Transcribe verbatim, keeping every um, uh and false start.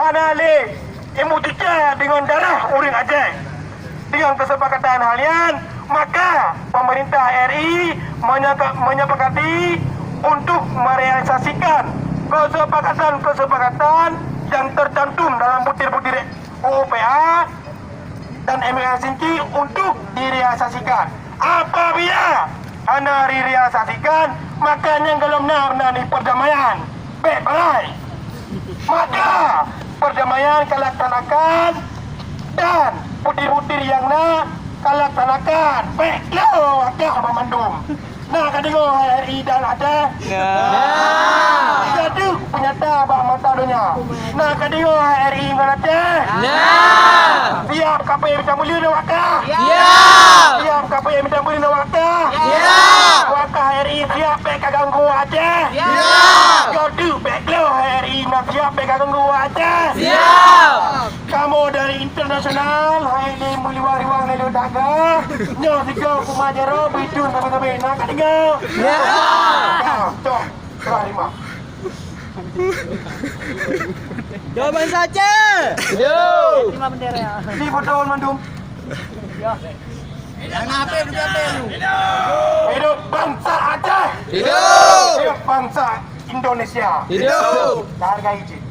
Hana lé imeucuca deungon darah ureuëng Aceh. Dengan kesepakatan hal nyan, maka pemerintah R I menyeka-, menyepakati untuk merealisasikan kesepakatan-kesepakatan yang tercantum dalam butir-butir U U P A dan M O U Helsinki untuk direalisasikan. Apabila hana direalisasikan, maka nyang golom na, na ni perdamaian. Bèk balai. Maka perdamaian ka laksanakan dan butir-butir nyang na ka laksanakan. Bèk lo wakah banmandum. Na ka deungoe hai R I dan Aceh? Na. Jadi peunyata bak mata donya. Na ka deungoe hai R I ngon Aceh? Na. Siap kape mita buleuen wakah? Siap. Siap kape mita buleuen wakah? Siap. Wakah R I siap bèk ka ganggu Aceh? Siap. Jadi bèk lo hai R I na siap bèk ka ganggu Aceh? Siap. Kamoe dari internasional, hai lé meuliwah-liwah lé daga, nyoe sigoe kuma jaroe beutôi sabe-sabe na ka deungoe. Ya. Ya, cok, serah terima. Hidup bansa Aceh. Hidup. Terima bendera. Di foto mandum. Yang na H P juga H P lu. Hidup bansa Aceh. Hidup. Hidup bansa Indonesia. Hidup. Hargai cit.